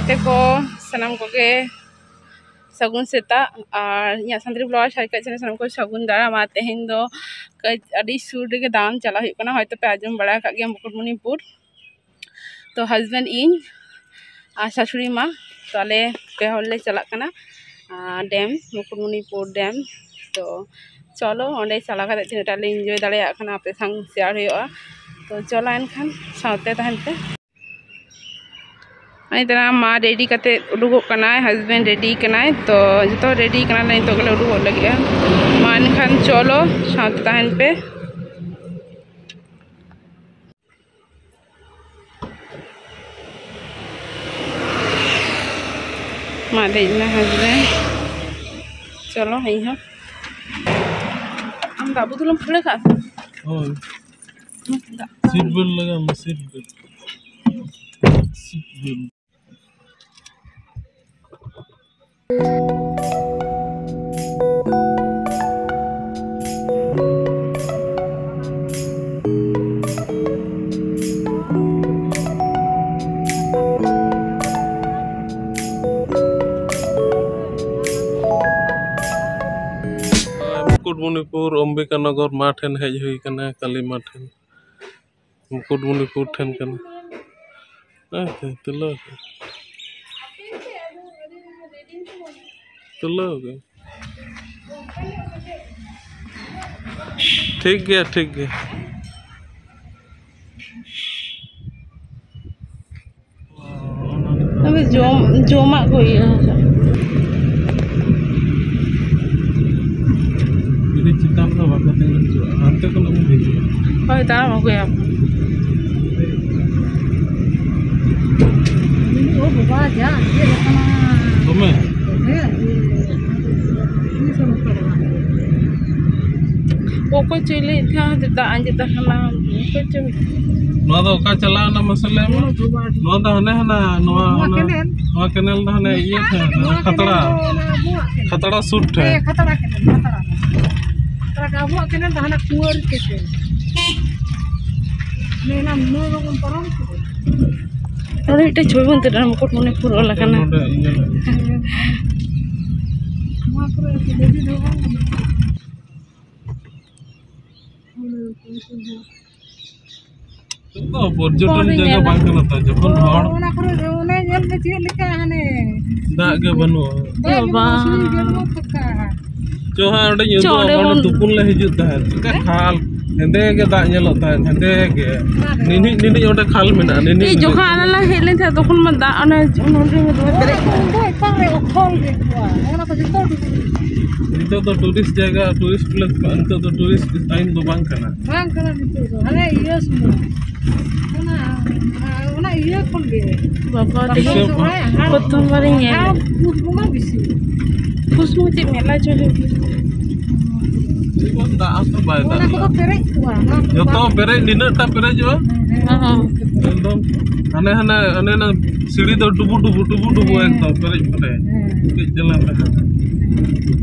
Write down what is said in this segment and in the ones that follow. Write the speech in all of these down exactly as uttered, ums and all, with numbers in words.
ᱜᱟᱛᱮ ᱠᱚ ᱥᱟᱱᱟᱢ ᱠᱚᱜᱮ ᱥᱟᱹᱜᱩᱱ ᱥᱮᱛᱟᱜ, ᱟᱨ ᱤᱧᱟᱹᱜ ᱥᱟᱱᱛᱟᱲᱤ vlogger shortcut channel ᱥᱟᱱᱟᱢ ᱠᱚ ᱥᱟᱹᱜᱩᱱ ᱫᱟᱨᱟᱢ᱾ ᱟᱨ ᱛᱮᱦᱮᱧ ᱫᱚ ᱠᱟᱹᱡ ᱟᱹᱰᱤ ᱥᱩᱨ ᱨᱮᱜᱮ ᱫᱟᱬᱟᱱ ᱪᱟᱞᱟᱜ ᱦᱩᱭᱩᱜ ᱠᱟᱱᱟ, ᱦᱚᱭᱛᱳ ᱯᱮ ᱟᱸᱡᱚᱢ ᱵᱟᱲᱟ ᱟᱠᱟᱫ ᱜᱮᱭᱟ ᱢᱩᱠᱩᱴᱢᱩᱱᱤᱯᱩᱨ᱾ ᱛᱚ husband, ᱤᱧ ᱟᱨ ᱥᱟᱥᱩᱲᱤ ᱢᱟ, ᱛᱚ ᱟᱞᱮ ᱯᱮ ᱦᱚᱲ ᱞᱮ ᱪᱟᱞᱟᱜ ᱠᱟᱱᱟ ᱟᱨ dam, ᱢᱩᱠᱩᱴᱢᱩᱱᱤᱯᱩᱨ dam᱾ ᱛᱚ ᱪᱚᱞᱚ, ᱚᱸᱰᱮ ᱪᱟᱞᱟᱣ ᱠᱟᱛᱮ ᱛᱤᱱᱟᱹᱜ ᱴᱟ ᱞᱮ enjoy ᱫᱟᱲᱮᱭᱟᱜ ᱠᱟᱱᱟ ᱟᱯᱮ ᱥᱟᱶ share ᱦᱩᱭᱩᱜᱼᱟ᱾ ᱛᱚ ᱪᱚᱞᱚ ᱮᱱᱠᱷᱟᱱ ᱥᱟᱶᱛᱮ ᱛᱟᱦᱮᱱ ᱯᱮ᱾ ᱟᱨ ᱱᱤᱛᱚᱜ ᱢᱟ ready ᱠᱟᱛᱮ ᱩᱰᱩᱠᱚᱜ ᱠᱟᱱᱟᱭ, husband ready ᱠᱟᱱᱟᱭ᱾ ᱛᱚ ᱡᱚᱛᱚ ready ᱠᱟᱱᱟᱞᱮ, ᱱᱤᱛᱚᱜ ᱜᱮᱞᱮ ᱩᱰᱩᱠᱚᱜ ᱞᱟᱹᱜᱤᱫᱼᱟ᱾ ᱢᱟ ᱮᱱᱠᱷᱟᱱ ᱪᱚᱞᱚ ᱥᱟᱶᱛᱮ ᱛᱟᱦᱮᱱ ᱯᱮ᱾ ᱢᱟ ᱫᱮᱡ ᱮᱱᱟ husband᱾ ᱪᱚᱞᱚ ᱤᱧ ᱦᱚᱸ᱾ ᱟᱢ ᱫᱟᱜ ᱵᱚᱛᱚᱞᱮᱢ ᱠᱷᱟᱹᱲ ᱟᱠᱟᱫ ᱥᱮ? ᱦᱳᱭ᱾ ᱫᱟᱜ᱾ Seat belt ᱞᱟᱜᱟᱣ ᱢᱮ, seat belt᱾ Seat belt᱾ Mukutmanipur ᱚᱢᱵᱤᱠᱟᱱᱚᱜᱚᱨ ᱢᱟ ᱴᱷᱮᱱ ᱦᱮᱡ ᱦᱩᱭ ᱟᱠᱟᱱᱟ, ᱠᱟᱞᱤ ᱢᱟ ᱴᱷᱮᱱ᱾ ᱢᱩᱠᱩᱴᱢᱩᱱᱤᱯᱩᱨ ᱴᱷᱮᱱ ᱠᱟᱱᱟ᱾ ᱦᱮᱸ, ᱦᱮᱸ, ᱛᱩᱞᱟᱹᱣ ᱠᱟᱜ᱾ ᱛᱩᱞᱟᱹᱣ ᱠᱟᱜ᱾ ᱴᱷᱤᱠ ᱜᱮᱭᱟ, ᱴᱷᱤᱠ ᱜᱮᱭᱟ᱾ ᱟᱫᱚ ᱡᱚᱢ, ᱡᱚᱢᱟᱜ ᱠᱚ ᱤᱭᱟᱹ ᱟᱠᱟᱫ᱾ ᱡᱩᱫᱤ ᱪᱮᱛᱟᱱ ᱫᱚ ᱵᱟᱠᱚ ᱛᱤᱸᱜᱩ ᱦᱚᱪᱚᱣᱟᱜᱼᱟ, ᱦᱟᱱᱛᱮ ᱠᱷᱚᱱ ᱟᱹᱜᱩ ᱦᱤᱡᱩᱜᱼᱟ᱾ ᱦᱳᱭ, ᱛᱟᱲᱟᱢ ᱟᱹᱜᱩᱭᱟ᱾ ᱳ ᱵᱟᱵᱟ, ᱡᱟ ᱟᱸᱡᱮᱫ ᱟᱠᱟᱱᱟ᱾ ᱫᱚᱢᱮ? ᱫᱚᱢᱮ ᱟᱸᱡᱮᱫ᱾ ᱚᱠᱚᱭ ᱪᱚᱭ ᱞᱟᱹᱭᱮᱫ ᱛᱟᱦᱮᱸᱫ ᱡᱮ ᱫᱟᱜ ᱟᱸᱡᱮᱫ ᱟᱠᱟᱱᱟ, ᱚᱠᱚᱭ ᱪᱚ᱾ ᱱᱚᱣᱟ ᱫᱚ ᱚᱠᱟ ᱪᱟᱞᱟᱣ ᱮᱱᱟ ᱢᱟᱥᱮ ᱞᱟᱹᱭ ᱢᱮ? ᱱᱚᱣᱟ ᱫᱚ ᱦᱟᱱᱮ ᱦᱟᱱᱟ, ᱱᱚᱣᱟ ᱱᱚᱣᱟ ᱚᱱᱟ, ᱠᱮᱱᱮᱞ? ᱱᱚᱣᱟ ᱠᱮᱱᱮᱞ ᱫᱚ ᱦᱟᱱᱮ ᱤᱭᱟᱹ ᱛᱟᱦᱮᱸ ᱠᱟᱱᱟ, ᱱᱚᱣᱟ ᱠᱷᱟᱛᱲᱟ᱾ ᱠᱮᱱᱮᱞ ᱫᱚ ᱚᱱᱟ ᱟᱵᱚᱣᱟᱜ ᱠᱮᱱᱮᱞ᱾ ᱠᱷᱟᱛᱲᱟ ᱥᱩᱨ ᱴᱷᱮᱱ᱾ ᱦᱮᱸ, ᱠᱷᱟᱛᱲᱟ ᱠᱮᱱᱮᱞ, ᱠᱷᱟᱛᱲᱟ᱾ ᱠᱷᱟᱛᱲᱟ ᱠᱮᱱᱮᱞ, ᱟᱵᱚᱣᱟᱜ ᱠᱮᱱᱮᱞ ᱫᱚ ᱦᱟᱱᱟ ᱠᱩᱣᱟᱹᱨᱤ ᱠᱮᱱᱮᱞ᱾ ᱱᱩᱭ ᱚᱱᱟ, ᱱᱩᱭ ᱵᱟᱵᱚᱱ ᱯᱟᱨᱚᱢ ᱠᱮᱫᱟ᱾ ᱱᱚᱰᱮ ᱢᱤᱫᱴᱮᱱ ᱪᱷᱚᱵᱤ ᱵᱚᱱ ᱛᱩᱞᱟᱹᱜᱼᱟ, ᱢᱩᱠᱩᱴᱢᱩᱱᱤᱯᱩᱨ ᱚᱞ ᱟᱠᱟᱱᱟ᱾ ᱱᱚᱰᱮ ᱤᱭᱟᱹ ᱨᱮ᱾ ᱱᱤᱛᱚᱜ ᱫᱚ ᱯᱚᱨᱡᱚᱴᱚᱱ ᱯᱚᱨᱮ ᱡᱟᱭᱜᱟ ᱧᱮᱞᱟ᱾ ᱵᱟᱝ ᱠᱟᱱᱟ ᱛᱚ, ᱡᱚᱠᱷᱚᱱ ᱦᱚᱲ ᱚᱱᱟ ᱠᱚᱨᱮ ᱚᱱᱮ ᱧᱮᱞ ᱢᱮ ᱪᱮᱫ ᱞᱮᱠᱟ ᱦᱟᱱᱮ ᱫᱟᱜ ᱜᱮ ᱵᱟᱹᱱᱩᱜᱼᱟ᱾ ᱫᱟᱜ ᱜᱮ ᱵᱟᱹᱱᱩᱜᱼᱟ, ᱵᱟᱝ᱾ ᱥᱩᱭ ᱜᱮ ᱵᱟᱹᱱᱩᱜ ᱛᱟᱠᱚᱣᱟ᱾ ᱪᱚ ᱦᱟᱸᱜ ᱚᱸᱰᱮ ᱧᱩᱛᱩᱢ ᱪᱚ, ᱚᱸᱰᱮ ᱚᱸᱰᱮ ᱵᱚᱱ ᱛᱩᱯᱩᱱ ᱞᱮ ᱦᱤᱡᱩᱜ ᱛᱟᱦᱮᱸᱫ᱾ ᱪᱮᱫᱠᱟ ᱦᱮᱸ? ᱠᱷᱟᱞ, ᱦᱮᱸᱫᱮ ᱜᱮ ᱫᱟᱜ ᱧᱮᱞᱚᱜ ᱛᱟᱦᱮᱸᱫ, ᱦᱮᱸᱫᱮ ᱜᱮ᱾ ᱚᱠᱟᱨᱮ? ᱱᱤᱱᱦᱤᱡ, ᱱᱤᱱᱦᱤᱡ ᱚᱸᱰᱮ ᱠᱷᱟᱞ ᱢᱮᱱᱟᱜᱼᱟ, ᱱᱤᱱᱦᱤᱡ ᱮᱭ, ᱱᱤᱱᱦᱤᱡ᱾ ᱡᱚᱠᱷᱚᱱ ᱟᱞᱮ ᱞᱮ ᱦᱮᱡ ᱞᱮᱱ ᱛᱟᱦᱮᱸᱫ, ᱛᱚᱠᱷᱚᱱ ᱢᱟ ᱫᱟᱜ ᱚᱱᱮ ᱩᱱ ᱦᱩᱰᱤᱧ ᱦᱩᱰᱤᱧ ᱯᱮᱨᱮᱡ ᱠᱚᱜᱼᱟ᱾ ᱚᱱᱟ ᱠᱚ ᱮᱠᱟᱞ ᱨᱮ ᱚᱠᱷᱚᱞ ᱜᱮ ᱠᱚᱜᱼᱟ᱾ ᱚᱱᱟ ᱠᱚ ᱡᱚᱛᱚ ᱰᱩᱵᱩᱡ᱾ ᱱᱤᱛᱚᱜ ᱫᱚ ᱴᱩᱨᱤᱥᱴ ᱡᱟᱭᱜᱟ, ᱴᱩᱨᱤᱥᱴ ᱯᱞᱮᱥ ᱠᱟᱱᱟ, ᱱᱤᱛᱚᱜ ᱫᱚ ᱴᱩᱨᱤᱥᱴ ᱴᱟᱭᱤᱢ ᱫᱚ ᱵᱟᱝ ᱠᱟᱱᱟ᱾ ᱵᱟᱝ ᱠᱟᱱᱟ ᱱᱤᱛᱚᱜ ᱫᱚ, ᱦᱟᱱᱮ ᱤᱭᱟᱹ ᱥᱚᱢᱚᱭ᱾ ᱚᱱᱟ, ᱚᱱᱟ ᱤᱭᱟᱹ ᱠᱷᱚᱱ ᱜᱮ᱾ ᱵᱟᱵᱟ, ᱵᱟᱦᱟ ᱛᱮᱦᱮᱧ ᱥᱚᱦᱨᱟᱭ, ᱟᱸᱜᱷᱟᱲ, ᱯᱨᱚᱛᱷᱚᱢ ᱵᱟᱨᱤᱧ ᱧᱮᱞ ᱟᱸᱜᱷᱟᱲ ᱮᱫᱟ᱾ ᱯᱩᱥ ᱵᱚᱸᱜᱟ ᱵᱮᱥᱤ᱾ ᱯᱩᱥ ᱵᱚᱸᱜᱟ ᱪᱮᱫ ᱢᱮᱞᱟ ᱪᱚ ᱦᱩᱭᱩᱜ ᱜᱮᱭᱟ? ᱫᱟᱜ ᱦᱚᱸᱛᱚ ᱵᱟᱭ ᱫᱟᱜ ᱚᱱᱟ ᱠᱚᱫᱚ ᱮᱫᱟ᱾ ᱯᱮᱨᱮᱡ ᱠᱚᱜᱼᱟ, ᱚᱱᱟ ᱠᱚᱫᱚ ᱡᱚᱛᱚ ᱵᱟᱝ ᱯᱮᱨᱮᱡ, ᱱᱤᱱᱟᱹᱜ ᱴᱟ ᱯᱮᱨᱮᱡᱚᱜᱼᱟ᱾ ᱦᱮᱸ, ᱦᱮᱸ᱾ ᱦᱚᱸ᱾ ᱮᱠᱫᱚᱢ᱾ ᱦᱟᱱᱮ, ᱦᱟᱱᱮ, ᱦᱟᱱᱮ, ᱦᱟᱱᱮ ᱥᱤᱲᱤ ᱫᱚ ᱰᱩᱵᱩ, ᱰᱩᱵᱩ, ᱰᱩᱵᱩ, ᱰᱩᱵᱩ ᱦᱮᱸ᱾ ᱮᱠᱫᱚᱢ ᱯᱮᱨᱮᱡ ᱯᱮᱨᱮᱡ᱾ ᱦᱮᱸ᱾ ᱠᱟᱹᱡ ᱪᱟᱞᱟᱝ ᱛᱟᱦᱮᱸᱱᱟ᱾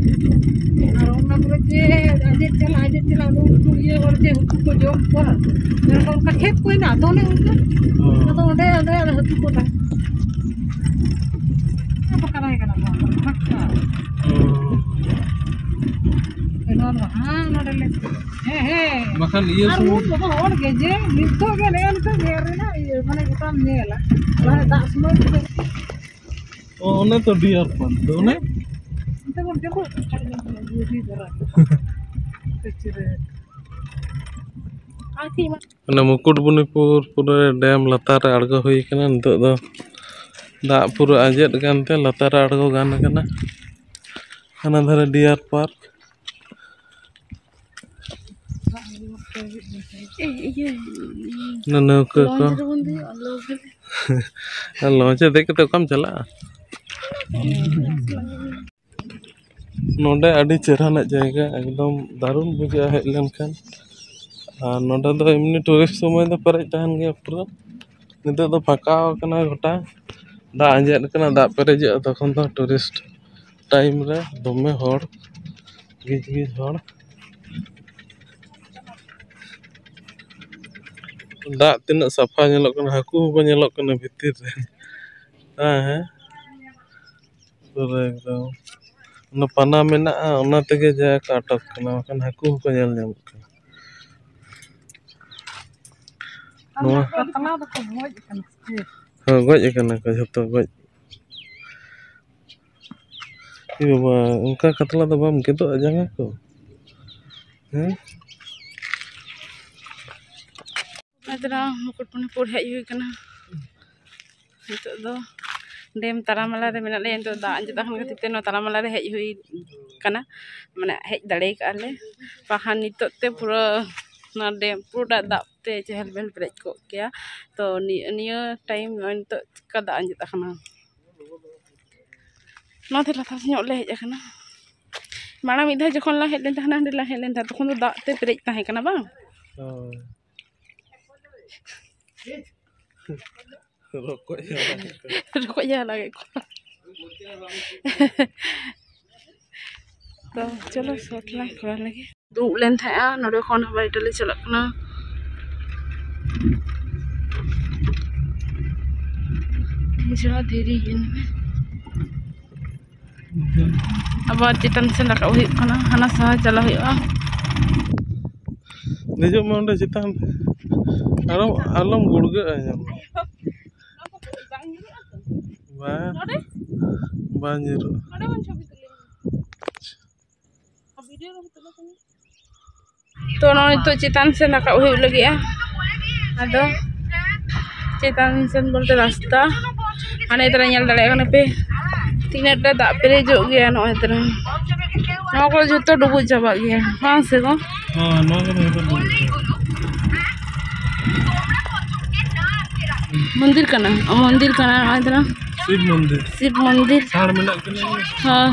ᱟᱨ ᱚᱱᱟ ᱠᱚᱨᱮ ᱡᱮ ᱟᱸᱡᱮᱫ ᱪᱟᱞᱟᱜ, ᱟᱸᱡᱮᱫ ᱪᱟᱞᱟᱜ, ᱩᱱᱠᱩ ᱤᱭᱟᱹ ᱦᱚᱲ ᱡᱮ ᱦᱟᱹᱠᱩ ᱠᱚ ᱡᱚᱢ ᱠᱚᱣᱟ, ᱢᱮᱱᱠᱷᱟᱱ ᱚᱱᱠᱟ ᱠᱷᱮᱛ ᱠᱚ ᱦᱮᱱᱟᱜ ᱫᱚ, ᱚᱱᱮ ᱚᱱᱠᱟ᱾ ᱦᱚᱸ᱾ ᱟᱫᱚ ᱚᱸᱰᱮ, ᱚᱸᱰᱮ ᱟᱫᱚ ᱦᱟᱹᱠᱩ ᱠᱚ ᱛᱟᱦᱮᱸᱱᱟ᱾ ᱯᱷᱟᱸᱠᱟ ᱛᱟᱦᱮᱸ ᱠᱟᱱᱟ ᱱᱚᱣᱟ ᱠᱚ, ᱯᱷᱟᱸᱠᱟ᱾ ᱦᱚᱸ᱾ ᱱᱚᱣᱟ ᱫᱚ ᱦᱟᱸ ᱱᱚᱰᱮ ᱞᱮ, ᱦᱮᱸ, ᱦᱮᱸ᱾ ᱵᱟᱠᱷᱟᱱ ᱤᱭᱟᱹ ᱟᱨ ᱥᱚᱢᱚᱭ ᱩᱱ ᱵᱟᱵᱟ ᱦᱚᱲ ᱜᱮ ᱡᱮ ᱱᱤᱛᱚᱜ ᱜᱮ ᱱᱮᱜᱼᱮ ᱱᱤᱛᱚᱜ ᱧᱮᱞ ᱨᱮᱱᱟᱜ ᱤᱭᱟᱹ, ᱢᱟᱱᱮ ᱜᱚᱴᱟᱢ ᱧᱮᱞᱟ᱾ ᱢᱟᱱᱮ ᱫᱟᱜ ᱥᱚᱢᱚᱭ ᱛᱮᱫᱚ ᱚ, ᱚᱱᱮ ᱛᱚ ᱰᱤᱭᱟᱨ ᱯᱟᱨᱠ ᱫᱚ, ᱚᱱᱮ? ᱚᱱᱛᱮ ᱵᱚᱱ ᱪᱟᱞᱟᱜ ᱠᱟᱱᱟ, ᱤᱭᱟᱹ ᱫᱷᱟᱨᱟ᱾ ᱠᱟᱹᱪᱨᱟᱹ᱾ ᱟᱨ ᱪᱮᱫ ᱢᱟ- ᱚᱱᱮ ᱢᱩᱠᱩᱴᱢᱩᱱᱤᱯᱩᱨ ᱯᱩᱨᱟᱹ ᱰᱮᱢ ᱞᱟᱛᱟᱨ ᱨᱮ ᱟᱬᱜᱚ ᱦᱩᱭ ᱠᱟᱱᱟ᱾ ᱱᱤᱛᱚᱜ ᱫᱚ ᱫᱟᱜ ᱯᱩᱨᱟᱹ ᱟᱸᱡᱮᱫ ᱟᱠᱟᱱᱛᱮ ᱞᱟᱛᱟᱨ ᱨᱮ ᱟᱬᱜᱚ ᱜᱟᱱ ᱠᱟᱱᱟ᱾ ᱦᱟᱱᱟ ᱫᱷᱟᱨᱮ ᱰᱤᱭᱟᱨ ᱯᱟᱨᱠ᱾ ᱮᱭ, ᱤᱭᱟᱹ, ᱚᱱᱟ ᱱᱟᱹᱣᱠᱟᱹ ᱠᱚ᱾ ᱞᱚᱧᱪ ᱨᱮᱵᱚᱱ ᱫᱮᱡᱚᱜᱼᱟ, ᱞᱟᱹᱣᱠᱟᱹ ᱨᱮ᱾ ᱟᱨ ᱞᱚᱧᱪ ᱨᱮ ᱫᱮᱡ ᱠᱟᱛᱮ ᱚᱠᱟᱢ ᱪᱟᱞᱟᱜᱼᱟ? ᱱᱚᱰᱮ ᱟᱹᱰᱤ ᱪᱮᱦᱨᱟᱱᱟᱜ ᱡᱟᱭᱜᱟ, ᱮᱠᱫᱚᱢ ᱫᱟᱨᱩᱱ ᱵᱩᱡᱷᱟᱹᱜᱼᱟ ᱦᱮᱡ ᱞᱮᱱᱠᱷᱟᱱ᱾ ᱟᱨ ᱱᱚᱰᱮ ᱫᱚ ᱮᱢᱱᱤ ᱴᱩᱨᱤᱥᱴ ᱥᱚᱢᱚᱭ ᱫᱚ ᱯᱮᱨᱮᱡ ᱛᱟᱦᱮᱱ ᱜᱮᱭᱟ ᱯᱩᱨᱟᱹ᱾ ᱱᱤᱛᱚᱜ ᱫᱚ ᱯᱷᱟᱸᱠᱟ ᱟᱠᱟᱱᱟ ᱜᱚᱴᱟ, ᱫᱟᱜ ᱟᱸᱡᱮᱫ ᱟᱠᱟᱱᱟ, ᱫᱟᱜ ᱯᱮᱨᱮᱡᱚᱜᱼᱟ ᱛᱚᱠᱷᱚᱱ ᱫᱚ ᱴᱩᱨᱤᱥᱴ ᱴᱟᱭᱤᱢ ᱨᱮ ᱫᱚᱢᱮ ᱦᱚᱲ, ᱜᱤᱡ ᱜᱤᱡ ᱦᱚᱲ᱾ ᱫᱟᱜ ᱛᱤᱱᱟᱹᱜ ᱥᱟᱯᱷᱟ ᱧᱮᱞᱚᱜ ᱠᱟᱱᱟ, ᱦᱟᱹᱠᱩ ᱦᱚᱸᱠᱚ ᱧᱮᱞᱚᱜ ᱠᱟᱱᱟ ᱵᱷᱤᱛᱤᱨ ᱨᱮ᱾ ᱦᱮᱸ, ᱦᱮᱸ᱾ ᱯᱩᱨᱟᱹ ᱮᱠᱫᱚᱢ᱾ ᱚᱱᱟ ᱯᱟᱱᱟ ᱢᱮᱱᱟᱜᱼᱟ, ᱚᱱᱟ ᱛᱮᱜᱮ ᱡᱟ ᱠᱚ ᱟᱴᱚᱠ ᱠᱟᱱᱟ, ᱵᱟᱠᱷᱟᱱ ᱦᱟᱹᱠᱩ ᱦᱚᱸᱠᱚ ᱧᱮᱞ ᱧᱟᱢᱚᱜ ᱠᱟᱱᱟ᱾ ᱱᱚᱣᱟ ᱠᱟᱛᱞᱟ ᱫᱚᱠᱚ ᱜᱚᱡ ᱟᱠᱟᱱᱟ ᱥᱮ ᱪᱮᱫ? ᱦᱮᱸ, ᱜᱚᱡ ᱟᱠᱟᱱᱟ ᱠᱚ ᱡᱷᱚᱛᱚ, ᱜᱚᱡ᱾ ᱮ ᱵᱟᱵᱟ, ᱚᱱᱠᱟ ᱠᱟᱛᱞᱟ ᱫᱚ ᱵᱟᱢ ᱜᱮᱫᱚᱜᱼᱟ ᱡᱟᱸᱜᱟ ᱠᱚ? ᱦᱮᱸ? ᱱᱚᱜᱼᱚᱭ ᱛᱚᱨᱟ ᱢᱩᱠᱩᱴᱢᱩᱱᱤᱯᱩᱨ ᱦᱮᱡ ᱦᱩᱭ ᱠᱟᱱᱟ᱾ ᱱᱤᱛᱚᱜ ᱫᱚ ᱰᱮᱢ ᱛᱟᱞᱟᱢᱟᱞᱟ ᱨᱮ ᱢᱮᱱᱟᱜ ᱞᱮᱭᱟ᱾ ᱱᱤᱛᱚᱜ ᱫᱟᱜ ᱟᱸᱡᱮᱫ ᱟᱠᱟᱱ ᱠᱷᱟᱹᱛᱤᱨ ᱛᱮ ᱱᱚᱣᱟ ᱛᱟᱞᱟᱢᱟᱞᱟ ᱨᱮ ᱦᱮᱡ ᱦᱩᱭ ᱠᱟᱱᱟ, ᱢᱟᱱᱮ ᱦᱮᱡ ᱫᱟᱲᱮ ᱠᱟᱜᱼᱟ ᱞᱮ᱾ ᱵᱟᱠᱷᱟᱱ ᱱᱤᱛᱚᱜ ᱛᱮ ᱯᱩᱨᱟᱹ ᱱᱚᱣᱟ ᱰᱮᱢ ᱯᱩᱨᱟᱹᱴᱟ ᱫᱟᱜ ᱛᱮ ᱪᱮᱦᱮᱞ ᱵᱮᱦᱮᱞ ᱯᱮᱨᱮᱡ ᱠᱚᱜ ᱠᱮᱭᱟ᱾ ᱛᱚ ᱱᱤᱭᱟᱹ, ᱱᱤᱭᱟᱹ ᱴᱟᱭᱤᱢ ᱱᱚᱜᱼᱚᱭ ᱱᱤᱛᱚᱜ ᱪᱮᱠᱟ ᱫᱟᱜ ᱟᱸᱡᱮᱫ ᱟᱠᱟᱱᱟ᱾ ᱱᱚᱣᱟ ᱛᱮ ᱞᱟᱛᱟᱨ ᱧᱚᱜ ᱞᱮ ᱦᱮᱡ ᱟᱠᱟᱱᱟ᱾ ᱢᱟᱲᱟᱝ ᱢᱤᱫ ᱫᱷᱟᱣ ᱡᱚᱠᱷᱚᱱ ᱞᱮ ᱦᱮᱡ ᱞᱮᱱ ᱛᱟᱦᱮᱱᱟ, ᱦᱟᱸᱰᱮ ᱞᱮ ᱦᱮᱡ ᱞᱮᱱ ᱛᱟᱦᱮᱸᱫ, ᱛᱚᱠᱷᱚᱱ ᱫᱚ ᱫᱟᱜ ᱛᱮ ᱯᱮᱨᱮᱡ ᱛᱟᱦᱮᱸ ᱠᱟᱱᱟ, ᱵᱟᱝ? ᱦᱳᱭ᱾ ᱨᱚᱠᱚᱡ ᱦᱟᱞᱟᱝ ᱠᱚ᱾ ᱨᱚᱠᱚᱡ ᱦᱟᱞᱟᱝ ᱮᱫ ᱠᱚᱣᱟ᱾ ᱛᱚ ᱪᱚᱞᱚ, ᱥᱚᱴ ᱞᱟᱝ ᱠᱚᱨᱟᱣ ᱞᱮᱜᱮ᱾ ᱫᱩᱲᱩᱵ ᱞᱮᱱ ᱛᱟᱦᱮᱸᱜᱼᱟ, ᱱᱚᱰᱮ ᱠᱷᱚᱱ ᱟᱵᱟᱨ ᱤᱴᱟᱞᱤ ᱪᱟᱞᱟᱜ ᱠᱟᱱᱟ᱾ ᱡᱟ ᱫᱷᱤᱨᱤ ᱧᱮᱞ ᱢᱮ᱾ ᱟᱵᱟᱨ ᱪᱮᱛᱟᱱ ᱥᱮᱱ ᱨᱟᱠᱟᱵ ᱦᱩᱭᱩᱜ ᱠᱟᱱᱟ, ᱦᱟᱱᱟ ᱥᱟᱦᱟ ᱪᱟᱞᱟᱣ ᱦᱩᱭᱩᱜᱼᱟ᱾ ᱫᱮᱡᱚᱜ ᱢᱮ ᱚᱸᱰᱮ ᱪᱮᱛᱟᱱ ᱨᱮ᱾ ᱟᱞᱚᱢ, ᱟᱞᱚᱢ ᱜᱩᱲᱜᱟᱹᱜᱼᱟ, ᱧᱮᱞ ᱢᱮ᱾ ᱵᱟᱝ, ᱵᱟᱝ ᱧᱩᱨᱩᱜᱼᱟ᱾ ᱛᱚ ᱱᱚᱜᱼᱚᱭ ᱱᱤᱛᱚᱜ ᱪᱮᱛᱟᱱ ᱥᱮᱱ ᱨᱟᱠᱟᱵ ᱦᱩᱭᱩᱜ ᱞᱟᱹᱜᱤᱫᱼᱟ᱾ ᱟᱫᱚ ᱪᱮᱛᱟᱱ ᱥᱮᱱ ᱵᱚᱞᱛᱮ ᱨᱟᱥᱛᱟ ᱦᱟᱱᱮ ᱛᱚᱨᱟ ᱧᱮᱞ ᱫᱟᱲᱮᱭᱟᱜ ᱠᱟᱱᱟ ᱯᱮ, ᱛᱤᱱᱟᱹᱜ ᱴᱟ ᱫᱟᱜ ᱯᱮᱨᱮᱡᱚᱜ ᱜᱮᱭᱟ᱾ ᱱᱚᱜᱼᱚᱭ ᱛᱚᱨᱟ ᱱᱚᱣᱟ ᱠᱚ ᱡᱚᱛᱚ ᱰᱩᱵᱩᱡ ᱪᱟᱵᱟᱜ ᱜᱮᱭᱟ, ᱵᱟᱝ ᱥᱮ ᱜᱚ? ᱦᱮᱸ, ᱱᱚᱣᱟ ᱠᱚᱫᱚ ᱡᱚᱛᱚ ᱰᱩᱵᱩᱡ ᱪᱟᱵᱟᱜ᱾ ᱢᱚᱱᱫᱤᱨ ᱠᱟᱱᱟ, ᱢᱚᱱᱫᱤᱨ ᱠᱟᱱᱟ ᱱᱚᱜᱼᱚᱭ ᱛᱚᱨᱟ᱾ ᱥᱤᱵ ᱢᱚᱱᱫᱤᱨ᱾ ᱥᱤᱵ ᱢᱚᱱᱫᱤᱨ᱾ ᱥᱟᱲ ᱢᱮᱱᱟᱜ ᱠᱤᱱᱟ᱾ ᱦᱳᱭ,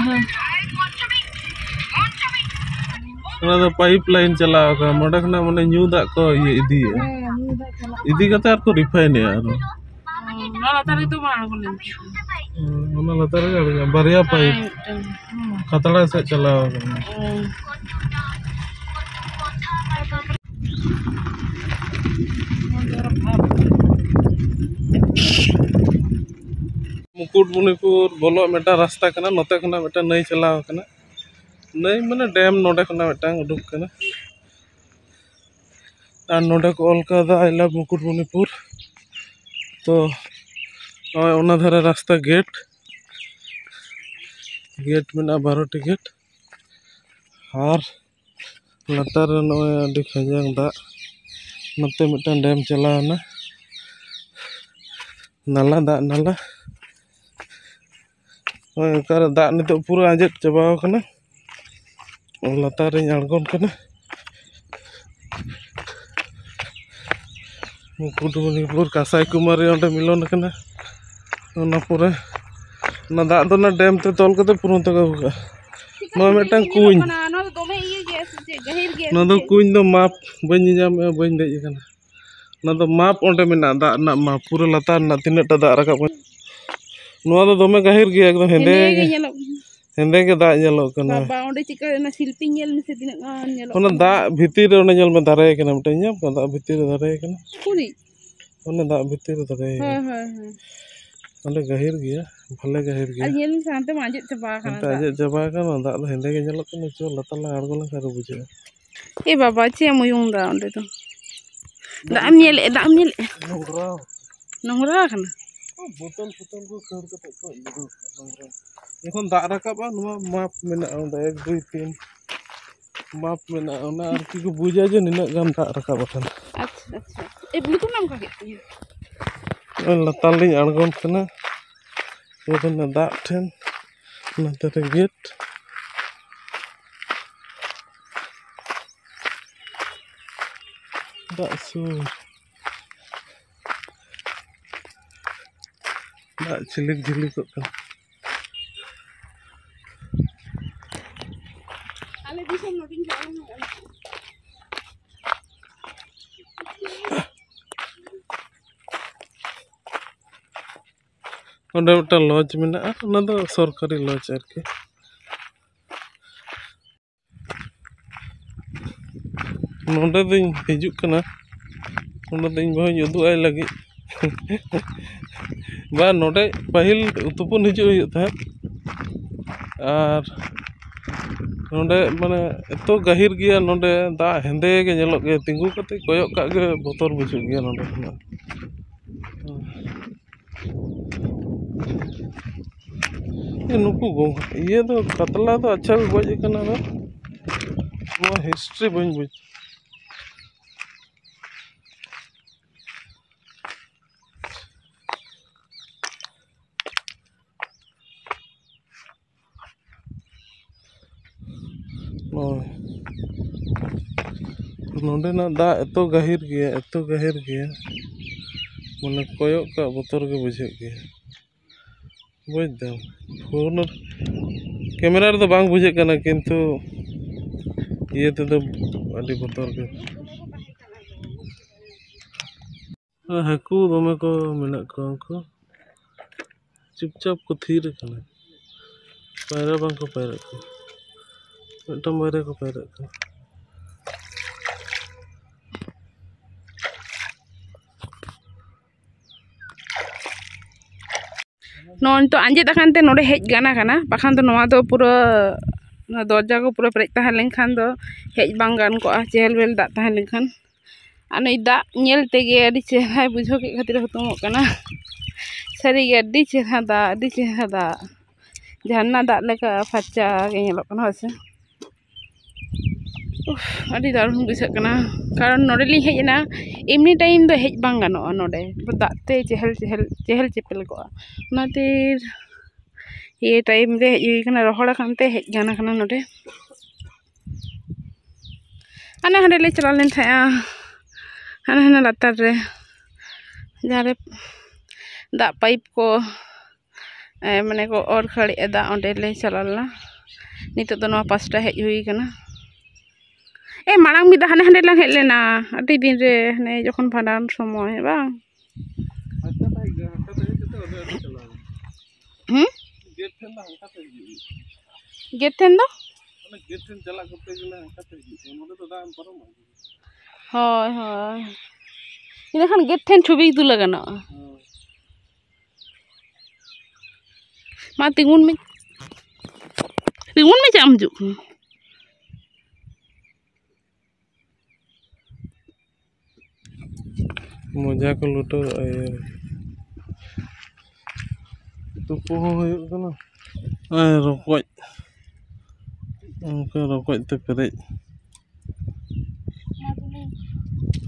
ᱦᱳᱭ᱾ ᱚᱱᱟ ᱫᱚ ᱯᱟᱭᱤᱯ ᱞᱟᱭᱤᱱ ᱪᱟᱞᱟᱣ ᱟᱠᱟᱱᱟ, ᱱᱚᱸᱰᱮ ᱠᱷᱚᱱᱟᱜ ᱢᱟᱱᱮ ᱧᱩ ᱫᱟᱜ ᱠᱚ ᱤᱭᱟᱹ ᱤᱫᱤᱭᱮᱫᱼᱟ᱾ ᱦᱮᱸ, ᱧᱩ ᱫᱟᱜ ᱪᱟᱞᱟᱜ ᱤᱫᱤ ᱠᱟᱛᱮ ᱟᱨ ᱠᱚ ᱨᱤᱯᱷᱟᱭᱤᱱᱮᱜᱼᱟ ᱟᱨᱚ᱾ ᱦᱮᱸ, ᱱᱚᱣᱟ ᱞᱟᱛᱟᱨ ᱨᱮᱫᱚ ᱵᱟᱝ ᱟᱬᱜᱚ ᱞᱮᱱ ᱛᱟᱦᱮᱸᱫ᱾ ᱦᱮᱸ, ᱚᱱᱟ ᱞᱟᱛᱟᱨ ᱨᱮᱜᱮ ᱟᱬᱜᱚᱱᱟ, ᱵᱟᱨᱭᱟ ᱯᱟᱭᱤᱯ᱾ ᱦᱮᱸ, ᱢᱤᱫᱴᱟᱝ᱾ ᱦᱮᱸ᱾ ᱠᱷᱟᱛᱲᱟ ᱥᱮᱫ ᱪᱟᱞᱟᱣ ᱟᱠᱟᱱᱟ᱾ ᱦᱮᱸ᱾ ᱢᱩᱠᱩᱴᱢᱩᱱᱤᱯᱩᱨ ᱵᱚᱞᱚᱜ ᱢᱤᱫᱴᱟᱝ ᱨᱟᱥᱛᱟ ᱠᱟᱱᱟ, ᱱᱚᱛᱮ ᱠᱷᱚᱱᱟᱜ ᱢᱤᱫᱴᱟᱝ ᱱᱟᱹᱭ ᱪᱟᱞᱟᱣ ᱠᱟᱱᱟ᱾ ᱱᱟᱹᱭ ᱢᱟᱱᱮ ᱰᱮᱢ, ᱱᱚᱰᱮ ᱠᱷᱚᱱᱟᱜ ᱢᱤᱫᱴᱟᱝ ᱩᱰᱩᱠ ᱠᱟᱱᱟ᱾ ᱟᱨ ᱱᱚᱰᱮ ᱠᱚ ᱚᱞ ᱠᱟᱫᱟ "I love ᱢᱩᱠᱩᱴᱢᱩᱱᱤᱯᱩᱨ". ᱛᱚ ᱱᱚᱜᱼᱚᱭ ᱚᱱᱟ ᱫᱷᱟᱨᱮ ᱨᱟᱥᱛᱟ ᱜᱮᱴ, ᱜᱮᱴ ᱢᱮᱱᱟᱜᱼᱟ ᱵᱟᱨᱚᱴᱤ ᱜᱮᱴ᱾ ᱟᱨ ᱞᱟᱛᱟᱨ ᱨᱮ ᱱᱚᱜᱼᱚᱭ ᱟᱹᱰᱤ ᱠᱷᱟᱸᱡᱟᱝ ᱫᱟᱜ, ᱱᱚᱛᱮ ᱢᱤᱫᱴᱟᱝ ᱰᱮᱢ ᱪᱟᱞᱟᱣ ᱮᱱᱟ, ᱱᱟᱞᱟ, ᱫᱟᱜ ᱱᱟᱞᱟ᱾ ᱱᱚᱜᱼᱚᱭ ᱚᱱᱠᱟᱨᱮ ᱫᱟᱜ ᱱᱤᱛᱚᱜ ᱯᱩᱨᱟᱹ ᱟᱸᱡᱮᱫ ᱪᱟᱵᱟᱣ ᱠᱟᱱᱟ᱾ ᱞᱟᱛᱟᱨ ᱨᱤᱧ ᱟᱬᱜᱚᱱ ᱠᱟᱱᱟ᱾ ᱢᱩᱠᱩᱴᱢᱩᱱᱤᱯᱩᱨ ᱠᱟᱸᱥᱟᱭ ᱠᱩᱢᱟᱨᱤ ᱚᱸᱰᱮ ᱢᱤᱞᱚᱱ ᱠᱟᱱᱟ᱾ ᱚᱱᱟ ᱯᱚᱨᱮ ᱚᱱᱟ ᱫᱟᱜ ᱫᱚ ᱚᱱᱟ ᱰᱮᱢ ᱛᱮ ᱛᱚᱞ ᱠᱟᱛᱮ ᱯᱩᱨᱟᱹ ᱛᱮᱠᱚ ᱟᱹᱜᱩ ᱠᱟᱜᱼᱟ᱾ ᱱᱚᱣᱟ ᱢᱤᱫᱴᱟᱝ ᱠᱩᱧ᱾ ᱠᱟᱱᱟ, ᱱᱚᱣᱟ ᱫᱚ ᱫᱚᱢᱮ ᱤᱭᱟᱹ ᱜᱮᱭᱟ ᱥᱮ ᱪᱮᱫ? ᱜᱟᱹᱦᱤᱨ ᱜᱮᱭᱟ ᱱᱚᱣᱟ ᱥᱮ ᱫᱚ ᱪᱮᱫ? ᱠᱩᱧ ᱫᱚ ᱢᱟᱯ ᱵᱟᱹᱧ ᱧᱮᱧᱟᱢᱮᱫᱼᱟ, ᱵᱟᱹᱧ ᱫᱮᱡ ᱟᱠᱟᱱᱟ᱾ ᱚᱱᱟ ᱫᱚ ᱢᱟᱯ ᱚᱸᱰᱮ ᱢᱮᱱᱟᱜᱼᱟ, ᱫᱟᱜ ᱨᱮᱱᱟᱜ ᱢᱟᱯ, ᱯᱩᱨᱟᱹ ᱞᱟᱛᱟᱨ ᱨᱮᱱᱟᱜ ᱛᱤᱱᱟᱹᱜ ᱴᱟ ᱫᱟᱜ ᱨᱟᱠᱟᱵ ᱠᱟᱱᱟ᱾ ᱱᱚᱣᱟ ᱫᱚ ᱫᱚᱢᱮ ᱜᱟᱹᱦᱤᱨ ᱜᱮᱭᱟ, ᱮᱠᱫᱚᱢ ᱦᱮᱸᱫᱮ ᱦᱮᱸᱫᱮ ᱜᱮ ᱜᱮ᱾ ᱧᱮᱞᱚᱜ ᱠᱟᱱᱟ᱾ ᱦᱮᱸᱫᱮ ᱜᱮ ᱫᱟᱜ ᱧᱮᱞᱚᱜ ᱠᱟᱱᱟ᱾ ᱵᱟᱵᱟ, ᱚᱸᱰᱮ ᱪᱤᱠᱟᱹ ᱚᱱᱟ ᱥᱤᱞᱯᱤᱧ ᱧᱮᱞ ᱢᱮᱥᱮ, ᱛᱤᱱᱟᱹᱜ ᱜᱟᱱ ᱧᱮᱞᱚᱜ ᱚᱱᱟ ᱠᱟᱱᱟ᱾ ᱫᱟᱜ ᱵᱷᱤᱛᱤᱨ ᱨᱮ ᱚᱸᱰᱮ ᱧᱮᱞ ᱢᱮ, ᱫᱟᱨᱮ ᱠᱟᱱᱟ ᱢᱤᱫᱴᱮᱱ, ᱧᱮᱞ ᱠᱟᱫᱟ? ᱫᱟᱜ ᱵᱷᱤᱛᱤᱨ ᱨᱮ ᱫᱟᱨᱮ ᱠᱟᱱᱟ᱾ ᱩᱠᱩᱨᱤᱡ? ᱚᱱᱟ ᱫᱟᱜ ᱵᱷᱤᱛᱤᱨ ᱨᱮ ᱫᱟᱨᱮ ᱠᱟᱱᱟ᱾ ᱦᱳᱭ, ᱦᱳᱭ, ᱦᱳᱭ᱾ ᱚᱸᱰᱮ ᱜᱟᱹᱦᱤᱨ ᱜᱮᱭᱟ, ᱵᱷᱟᱞᱮ ᱜᱟᱹᱦᱤᱨ ᱜᱮᱭᱟ᱾ ᱟᱨ ᱧᱮᱞ ᱢᱮᱥᱮ, ᱦᱟᱱᱛᱮ ᱢᱟ ᱟᱸᱡᱮᱫ ᱪᱟᱵᱟ ᱟᱠᱟᱱᱟ ᱦᱟᱱᱛᱮ ᱫᱟᱜ᱾ ᱟᱸᱡᱮᱫ ᱪᱟᱵᱟ ᱟᱠᱟᱱᱟ, ᱫᱟᱜ ᱫᱚ ᱦᱮᱸᱫᱮ ᱜᱮ ᱧᱮᱞᱚᱜ ᱠᱟᱱᱟ᱾ ᱪᱚ, ᱞᱟᱛᱟᱨ ᱞᱟᱝ ᱟᱬᱜᱚ ᱞᱮᱱᱠᱷᱟᱱ ᱟᱨᱚ ᱵᱩᱡᱷᱟᱹᱜᱼᱟ᱾ ᱮ ᱵᱟᱵᱟ, ᱪᱮᱫ ᱮᱢ ᱩᱭᱩᱝ ᱫᱟ ᱚᱸᱰᱮ ᱫᱚ? ᱫᱟᱜ ᱮᱢ ᱧᱮᱞᱮᱫᱼᱟ? ᱫᱟᱜ ᱮᱢ ᱧᱮᱞᱮᱫᱼᱟ? ᱱᱚᱝᱨᱟ᱾ ᱱᱚᱝᱨᱟ ᱟᱠᱟᱱᱟ? ᱵᱳᱛᱚᱞ ᱯᱷᱳᱛᱚᱞ ᱠᱚ ᱠᱷᱟᱹᱲ ᱠᱟᱛᱮ ᱠᱚ ᱤᱭᱟᱹ ᱠᱟᱜᱼᱟ, ᱱᱚᱝᱨᱟ᱾ ᱡᱚᱠᱷᱚᱱ ᱫᱟᱜ ᱨᱟᱠᱟᱵᱼᱟ, ᱱᱚᱣᱟ ᱢᱟᱯ ᱢᱮᱱᱟᱜᱼᱟ ᱚᱸᱰᱮ, ᱮᱠ, ᱫᱩᱭ, ᱛᱤᱱ᱾ ᱢᱟᱯ ᱢᱮᱱᱟᱜᱼᱟ, ᱚᱱᱟ ᱟᱨᱠᱤ ᱠᱚ ᱵᱩᱡᱟ ᱡᱮ ᱱᱤᱱᱟᱹᱜ ᱜᱟᱱ ᱫᱟᱜ ᱨᱟᱠᱟᱵ ᱟᱠᱟᱱᱟ᱾ ᱟᱪᱪᱷᱟ, ᱟᱪᱪᱷᱟ, ᱟᱪᱪᱷᱟ᱾ ᱮ, ᱵᱞᱩᱴᱩᱛᱷ ᱮᱢ ᱚᱱᱠᱟ ᱠᱮᱫ ᱛᱤᱧᱟᱹ? ᱱᱚᱜᱼᱚᱭ ᱞᱟᱛᱟᱨ ᱞᱤᱧ ᱟᱬᱜᱚᱱ ᱠᱟᱱᱟ, ᱱᱚᱛᱮ ᱫᱟᱜ ᱴᱷᱮᱱ, ᱱᱚᱛᱮ ᱨᱮ ᱜᱮᱴ᱾ ᱫᱟᱜ ᱥᱩᱨ, ᱫᱟᱜ ᱪᱷᱤᱞᱤᱠ ᱡᱷᱤᱞᱤᱠᱚᱜ ᱠᱟᱱᱟ᱾ ᱟᱞᱮ ᱫᱤᱥᱚᱢ ᱱᱚᱰᱮᱧ ᱦᱮᱡ ᱞᱮᱱᱟ᱾ ᱚᱸᱰᱮ ᱢᱤᱫᱴᱟᱝ ᱞᱚᱡᱽ ᱢᱮᱱᱟᱜᱼᱟ, ᱚᱱᱟ ᱫᱚ ᱥᱚᱨᱠᱟᱨᱤ ᱞᱚᱡᱽ ᱟᱨᱠᱤ᱾ ᱱᱚᱰᱮ ᱫᱚᱧ ᱦᱤᱡᱩᱜ ᱠᱟᱱᱟ, ᱚᱸᱰᱮ ᱫᱚ ᱤᱧ ᱵᱟᱹᱦᱩᱧ ᱩᱫᱩᱜ ᱟᱭ ᱞᱟᱹᱜᱤᱫ᱾ ᱵᱟᱝ, ᱱᱚᱰᱮ ᱯᱟᱹᱦᱤᱞ ᱛᱩᱯᱩᱱ ᱦᱤᱡᱩᱜ ᱦᱩᱭᱩᱜ ᱛᱟᱦᱮᱸᱫ᱾ ᱟᱨ ᱱᱚᱰᱮ ᱢᱟᱱᱮ ᱮᱛᱚ ᱜᱟᱹᱦᱤᱨ ᱜᱮᱭᱟ, ᱱᱚᱰᱮ ᱫᱟᱜ ᱦᱮᱸᱫᱮ ᱜᱮ ᱧᱮᱞᱚᱜ ᱜᱮᱭᱟ᱾ ᱛᱤᱸᱜᱩ ᱠᱟᱛᱮ ᱠᱚᱭᱚᱜ ᱠᱟᱜ ᱜᱮ ᱵᱚᱛᱚᱨ ᱵᱩᱡᱷᱟᱹᱜ ᱜᱮᱭᱟ ᱱᱚᱰᱮ ᱠᱷᱚᱱᱟᱜ᱾ ᱮ, ᱱᱩᱠᱩ ᱜᱚᱝ-, ᱤᱭᱟᱹ ᱫᱚ, ᱠᱟᱛᱞᱟ ᱫᱚ ᱟᱪᱪᱷᱟ ᱠᱚ ᱜᱚᱡ ᱟᱠᱟᱱᱟ ᱫᱚ᱾ ᱱᱚᱣᱟ ᱦᱤᱥᱴᱨᱤ ᱵᱟᱹᱧ ᱵᱩᱡᱽ᱾ ᱱᱚᱜᱼᱚᱭ᱾ ᱱᱚᱸᱰᱮᱱᱟᱜ ᱫᱟᱜ ᱮᱛᱚ ᱜᱟᱹᱦᱤᱨ ᱜᱮᱭᱟ, ᱮᱛᱚ ᱜᱟᱹᱦᱤᱨ ᱜᱮᱭᱟ, ᱢᱟᱱᱮ ᱠᱚᱭᱚᱜ ᱠᱟᱜ ᱵᱚᱛᱚᱨ ᱜᱮ ᱵᱩᱡᱷᱟᱹᱜ ᱜᱮᱭᱟ᱾ ᱵᱩᱡᱽ ᱫᱟᱢ, ᱯᱷᱳᱱ, ᱠᱮᱢᱮᱨᱟ ᱨᱮᱫᱚ ᱵᱟᱝ ᱵᱩᱡᱷᱟᱹᱜ ᱠᱟᱱᱟ, ᱠᱤᱱᱛᱩ ᱤᱭᱟᱹ ᱛᱮᱫᱚ ᱟᱹᱰᱤ ᱵᱚᱛᱚᱨ ᱜᱮ᱾ ᱦᱟᱹᱠᱩ ᱫᱚᱢᱮ ᱠᱚ ᱢᱮᱱᱟᱜ ᱠᱚᱣᱟ, ᱩᱱᱠᱩ ᱪᱩᱯᱪᱟᱯ ᱠᱚ ᱛᱷᱤᱨ ᱟᱠᱟᱱᱟ, ᱯᱟᱭᱨᱟ ᱵᱟᱝ ᱠᱚ ᱯᱟᱭᱨᱟᱜ ᱠᱟᱱᱟ, ᱢᱤᱫᱴᱟᱝ ᱵᱟᱨᱭᱟ ᱠᱚ ᱯᱟᱭᱨᱟᱜ ᱠᱟᱱᱟ᱾ ᱱᱚᱜᱼᱚᱭ ᱱᱤᱛᱚᱜ ᱟᱸᱡᱮᱫ ᱟᱠᱟᱱ ᱛᱮ ᱱᱚᱰᱮ ᱦᱮᱡ ᱜᱟᱱ ᱟᱠᱟᱱᱟ, ᱵᱟᱠᱷᱟᱱ ᱫᱚ ᱱᱚᱣᱟ ᱫᱚ ᱯᱩᱨᱟᱹ, ᱱᱚᱣᱟ ᱫᱚᱨᱡᱟ ᱠᱚ ᱯᱩᱨᱟᱹ ᱯᱮᱨᱮᱡ ᱛᱟᱦᱮᱸ ᱞᱮᱱᱠᱷᱟᱱ ᱫᱚ ᱦᱮᱡ ᱵᱟᱝ ᱜᱟᱱ ᱠᱚᱜᱼᱟ, ᱪᱮᱦᱮᱞ ᱵᱮᱦᱮᱞ ᱫᱟᱜ ᱛᱟᱦᱮᱸ ᱞᱮᱱᱠᱷᱟᱱ᱾ ᱟᱨ ᱱᱩᱭ ᱫᱟᱜ ᱧᱮᱞ ᱛᱮᱜᱮ ᱟᱹᱰᱤ ᱪᱮᱦᱨᱟᱭ ᱵᱩᱡᱷᱟᱹᱣ ᱠᱮᱫ ᱠᱷᱟᱹᱛᱤᱨ ᱦᱩᱛᱩᱢᱚᱜ ᱠᱟᱱᱟ᱾ ᱥᱟᱹᱨᱤᱜᱮ ᱟᱹᱰᱤ ᱪᱮᱦᱨᱟ ᱫᱟᱜ, ᱟᱹᱰᱤ ᱪᱮᱦᱨᱟ ᱫᱟᱜ, ᱡᱷᱟᱨᱱᱟ ᱫᱟᱜ ᱞᱮᱠᱟ ᱯᱷᱟᱨᱪᱟ ᱜᱮ ᱧᱮᱞᱚᱜ ᱠᱟᱱᱟ, ᱦᱳᱭ ᱥᱮ᱾ ᱩᱯᱷ, ᱟᱹᱰᱤ ᱫᱟᱨᱩᱱ ᱵᱩᱡᱷᱟᱹᱜ ᱠᱟᱱᱟ, ᱠᱟᱨᱚᱱ ᱱᱚᱰᱮ ᱞᱤᱧ ᱦᱮᱡ ᱮᱱᱟ, ᱮᱢᱱᱤ ᱴᱟᱭᱤᱢ ᱫᱚ ᱦᱮᱡ ᱵᱟᱝ ᱜᱟᱱᱚᱜᱼᱟ ᱱᱚᱰᱮ, ᱫᱟᱜ ᱛᱮ ᱪᱮᱦᱮᱞ ᱪᱮᱦᱮᱞ, ᱪᱮᱦᱮᱞ ᱪᱮᱯᱮᱞ ᱠᱚᱜᱼᱟ᱾ ᱚᱱᱟᱛᱮ ᱤᱭᱟᱹ ᱴᱟᱭᱤᱢ ᱨᱮ ᱦᱮᱡ ᱦᱩᱭ ᱠᱟᱱᱟ, ᱨᱚᱦᱚᱲ ᱟᱠᱟᱱ ᱛᱮ ᱦᱮᱡ ᱜᱟᱱ ᱟᱠᱟᱱᱟ ᱱᱚᱰᱮ᱾ ᱦᱟᱱᱮ ᱦᱟᱸᱰᱮ ᱞᱮ ᱪᱟᱞᱟᱣ ᱞᱮᱱ ᱛᱟᱦᱮᱸᱜᱼᱟ, ᱦᱟᱱᱮ ᱦᱟᱱᱮ ᱞᱟᱛᱟᱨ ᱨᱮ, ᱡᱟᱦᱟᱸ ᱨᱮ ᱫᱟᱜ ᱯᱟᱭᱤᱯ ᱠᱚ, ᱮ, ᱢᱟᱱᱮ ᱠᱚ ᱚᱨ ᱠᱷᱟᱹᱲᱮᱜᱼᱟ ᱫᱟᱜ, ᱚᱸᱰᱮ ᱞᱮ ᱪᱟᱞᱟᱣ ᱞᱮᱱᱟ᱾ ᱱᱤᱛᱚᱜ ᱫᱚ ᱱᱚᱣᱟ ᱯᱟᱥᱴᱟ ᱦᱮᱡ ᱦᱩᱭ ᱠᱟᱱᱟ᱾ ᱮ, ᱢᱟᱲᱟᱝ ᱢᱤᱫ ᱫᱷᱟᱣ ᱦᱟᱱᱮ ᱦᱟᱸᱰᱮ ᱞᱟᱝ ᱦᱮᱡ ᱞᱮᱱᱟ, ᱟᱹᱰᱤ ᱫᱤᱱ ᱨᱮ, ᱦᱟᱱᱮ ᱡᱚᱠᱷᱚᱱ ᱵᱷᱟᱸᱰᱟᱱ ᱥᱚᱢᱚᱭ ᱵᱟᱝ? ᱦᱟᱱᱠᱟ ᱛᱟᱦᱮᱸ ᱦᱤᱡᱩᱜ, ᱦᱟᱱᱠᱟ ᱛᱟᱦᱮᱸ ᱦᱤᱡᱩᱜ ᱛᱮ ᱚᱸᱰᱮ ᱟᱹᱰᱤ ᱪᱟᱞᱟᱣ᱾ ᱦᱩᱸ? ᱜᱮᱴ ᱴᱷᱮᱱ ᱫᱚ ᱦᱟᱱᱠᱟ ᱛᱮ ᱦᱤᱡᱩᱜ ᱦᱩᱭᱩᱜᱼᱟ᱾ ᱜᱮᱴ ᱴᱷᱮᱱ ᱫᱚ? ᱚᱱᱟ ᱜᱮᱴ ᱴᱷᱮᱱ ᱪᱟᱞᱟᱜ ᱠᱚᱨᱛᱮ ᱜᱮᱞᱮ ᱦᱟᱱᱠᱟ ᱛᱮ ᱦᱤᱡᱩᱜ ᱦᱩᱭᱩᱜᱼᱟ᱾ ᱱᱚᱸᱰᱮ ᱫᱚ ᱫᱟᱜ ᱮᱢ ᱯᱟᱨᱚᱢᱟ᱾ ᱦᱳᱭ, ᱦᱳᱭ᱾ ᱤᱱᱟᱹᱠᱷᱟᱱ ᱜᱮᱴ ᱴᱷᱮᱱ ᱪᱷᱚᱵᱤ ᱛᱩᱞᱟᱹ ᱜᱟᱱᱚᱜᱼᱟ᱾ ᱢᱟ ᱛᱤᱸᱜᱩᱱ ᱢᱮ, ᱛᱤᱸᱜᱩᱱ ᱢᱮ, ᱪᱮᱫ ᱮᱢ ᱦᱤᱡᱩᱜ ᱠᱟᱱᱟ? ᱢᱚᱡᱟ ᱠᱚ ᱞᱩᱴᱟᱹᱣ ᱮᱫᱟ, ᱤᱭᱟᱹ᱾ ᱛᱩᱯᱩ ᱦᱚᱸ ᱦᱩᱭᱩᱜ ᱠᱟᱱᱟ᱾ ᱟᱨ ᱨᱚᱠᱚᱡ, ᱚᱱᱠᱟ ᱨᱚᱠᱚᱡ ᱛᱮ ᱯᱮᱨᱮᱡ,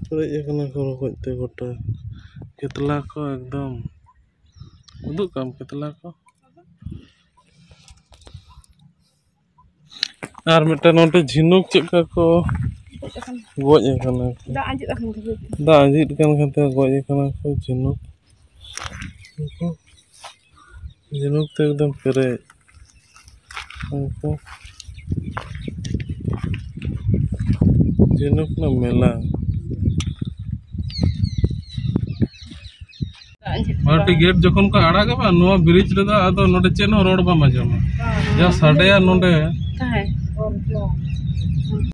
ᱯᱮᱨᱮᱡ ᱟᱠᱟᱱᱟ ᱠᱚ ᱨᱚᱠᱚᱡ ᱛᱮ ᱜᱚᱴᱟ᱾ ᱠᱟᱛᱞᱟ ᱠᱚ ᱮᱠᱫᱚᱢ, ᱩᱫᱩᱜ ᱠᱟᱢ ᱠᱟᱛᱞᱟ ᱠᱚ᱾ ᱟᱨ ᱢᱤᱫᱴᱮᱱ ᱱᱚᱰᱮ ᱡᱷᱤᱱᱩᱠ ᱪᱮᱫ ᱞᱮᱠᱟ ᱠᱚ ᱜᱚᱡ ᱟᱠᱟᱱᱟ ᱠᱚ᱾ ᱫᱟᱜ ᱟᱸᱡᱮᱫ ᱟᱠᱟᱱ ᱠᱷᱟᱹᱛᱤᱨ ᱛᱮ᱾ ᱫᱟᱜ ᱟᱸᱡᱮᱫ ᱠᱟᱱ ᱠᱷᱟᱱ ᱛᱮ ᱜᱚᱡ ᱟᱠᱟᱱᱟ ᱠᱚ ᱡᱷᱤᱱᱩᱠ᱾ ᱩᱱᱠᱩ ᱡᱷᱤᱱᱩᱠ ᱛᱮ ᱮᱠᱫᱚᱢ ᱯᱮᱨᱮᱡ᱾ ᱩᱱᱠᱩ ᱡᱷᱤᱱᱩᱠ ᱨᱮᱱᱟᱜ ᱢᱮᱞᱟ᱾ ᱫᱟᱜ ᱟᱸᱡᱮᱫ ᱟᱨ ᱪᱟᱵᱟ᱾ ᱴᱤᱠᱤᱴ ᱡᱚᱠᱷᱚᱱ ᱠᱚ ᱟᱲᱟᱜᱟ ᱵᱟᱝ, ᱱᱚᱣᱟ ᱵᱨᱤᱡᱽ ᱨᱮᱫᱚ ᱟᱫᱚ ᱱᱚᱰᱮ ᱪᱮᱫ ᱦᱚᱸ ᱨᱚᱲ ᱵᱟᱢ ᱟᱸᱡᱚᱢᱟ᱾ ᱦᱮᱸ᱾ ᱡᱟ ᱥᱟᱰᱮᱭᱟ ᱱᱚᱰᱮ᱾ ᱦᱮᱸ᱾